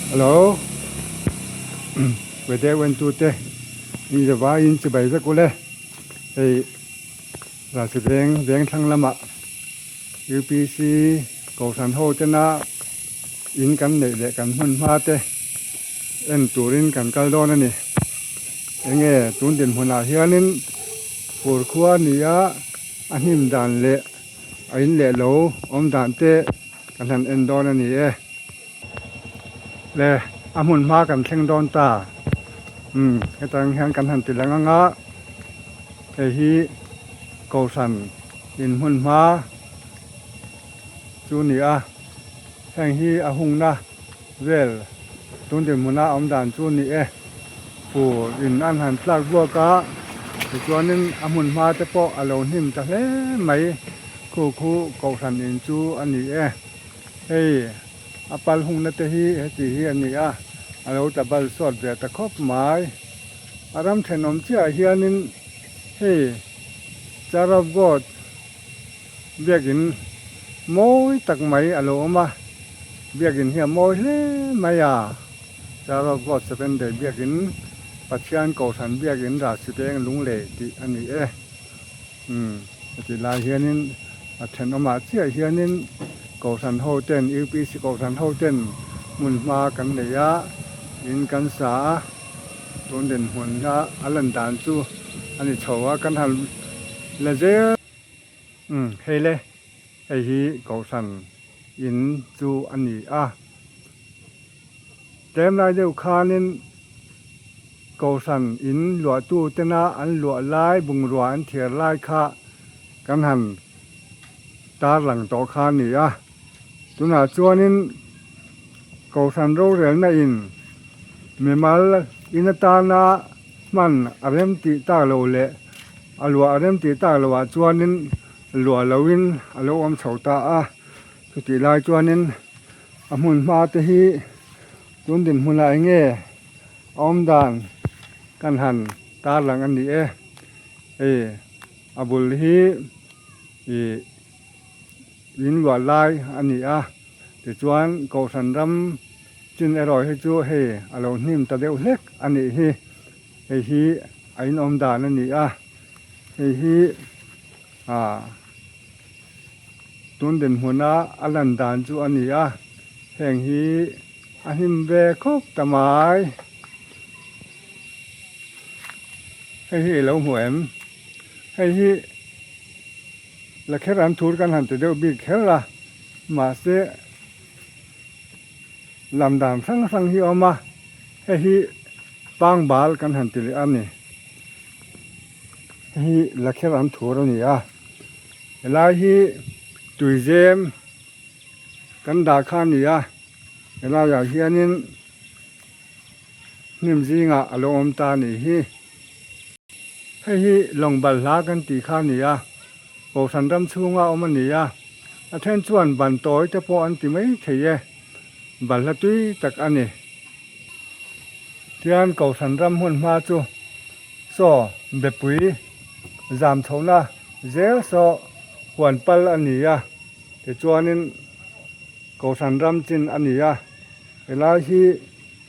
Hello Vedeo en tu te in zavai in chibai vek ule hei Rasi veng veng thlang lamah UPC Kohhran ho tena in kan neih leh kan hmun hma te en turin kan kal dawn a ni. Enge tun dinhmunah hianin fur khua a ni a, a hnim dan leh a in leh lo awm dan te kan han en dawn a ni e. Le a hmun hma kan thleng dawn ta umm hetang hian kan han ti lang ang a hei hi Kohhran in hmun hma chu a ni a heng hi a hungna vel tun dinhmuna awm dan chu a ni e fur in an han tlak buak a tichuanin a hmun hma te pawh a lo hnim ta hle mai khu khu Kohhran in chu a ni e. Hei a pal hungna te hi heti hi a ni a, a lo tla bal sawt ve ta khawp mai. A ram thenawm chiah hianin hei Char of God biakin mawi tak mai a lo awm a, biakin hi a mawi hle mai a, Char of God Seventh Day biakin Pathian Kohhran biakin Rahsipeng Lunglei tih a ni e. Umm heti lai hianin a thenawmah chiah hianin Kohhran ho ten UPC Kohhran ho ten hmun hma kan nei a, in kan sa a, tun dinhmun kha a lan dan chu a ni chho a, kan han la zel. Umm hei le hei hi Kohhran in chu a ni a, tlem lai deuh khanin. Kohhran in luahtu tena an luah lai bungrua an thiar lai kha kan han tarlang tawh kha a ni a. Tunah chuanin Kohhran rorelna in mimal in atana hman a rem tih tak lo leh a luah a rem tih tak loh ah chuanin luah loin a lo awm chho ta a. Chutih lai chuanin a hmun hma te hi tun dinhmunah eng nge a awm dan kan han tarlang a ni e. Hei a bul hi ih in luah lai a ni a tichuan kohhran ram chin erawh hi chu hei a lo hnim ta deuh hlek a nih hi. Hei hi a inawm dan a ni a hei hi ah tun dinhmuna a lan dan chu a ni a heng hi a hnim ve khawp ta mai. Hei hi i lo hmu em? Hei hi lakher an thur kan han ti deuh bik kher a mahse lam dan hrang hrang hi a awm a hei hi pangbal kan han ti leh a ni. Hei hi lakher an thur a ni a helai hi tuizem kan dah kha a ni a helaiah hianin hnim zingah a lo awm ta a nih hi. Hei hi lawng balhla kan tih kha a ni a Kohhran ram chhunga awm a ni a a then chuan ban tawi te pawh an ti mai thei e balhla tui tak a ni. Tian Kohhran ram hmun hma chu saw bepui zam chhohna zel saw huan pal a ni a tichuanin Kohhran ram chin a ni a helai hi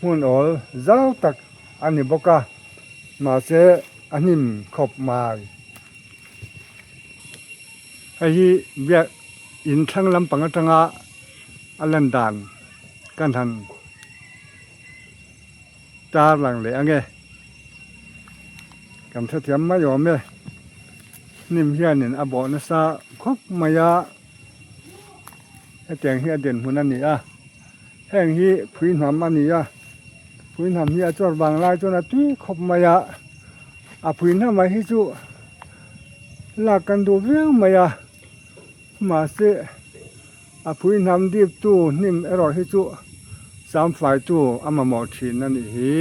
hmun awl zau tak a ni bawk a mahse a hnim khawp mai. Hei hi biak in thlang lampang atanga a lan dan kan han tar lang leh ange. Kan hrethiam mai awm e. Hnim hianin a bawh nasa khawp mai a, hetiang hi a dinhmun a ni a. Heng hi phui hnam a ni a, phui hnam hi a chawr vang lai chuan a tui khawp mai a, a phui hnamah hi chu lak kan duh viau mai a, mahse a phui hnam dip tu hnim erawh hi chu samfai tu a mamawh thin a nih hi.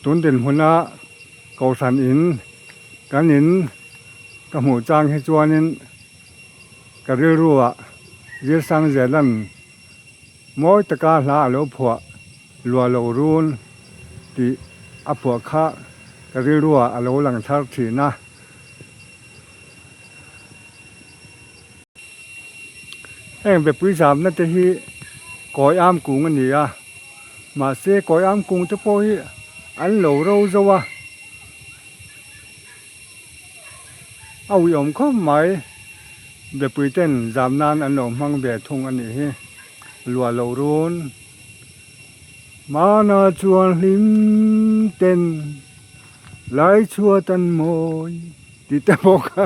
Tun dinhmuna Kohhran in kan in ka hmuh chang hi chuanin. Ka rilruah Zirsang Zelan mawi taka hla a lo phuah luah loh run tih a phuah kha ka rilruah a lo lang thar thin a. Heng bepui zamna te hi kawi am kung a ni a. Mahse kawi am kung te pawh hi an lo ro zo a, a uiawm khawp mai. Mipui ten zam nan an lo hmang ve thung a nih hi. Luah loh run mana chuan hlim ten lai chhuat an mawi tih te pawh kha.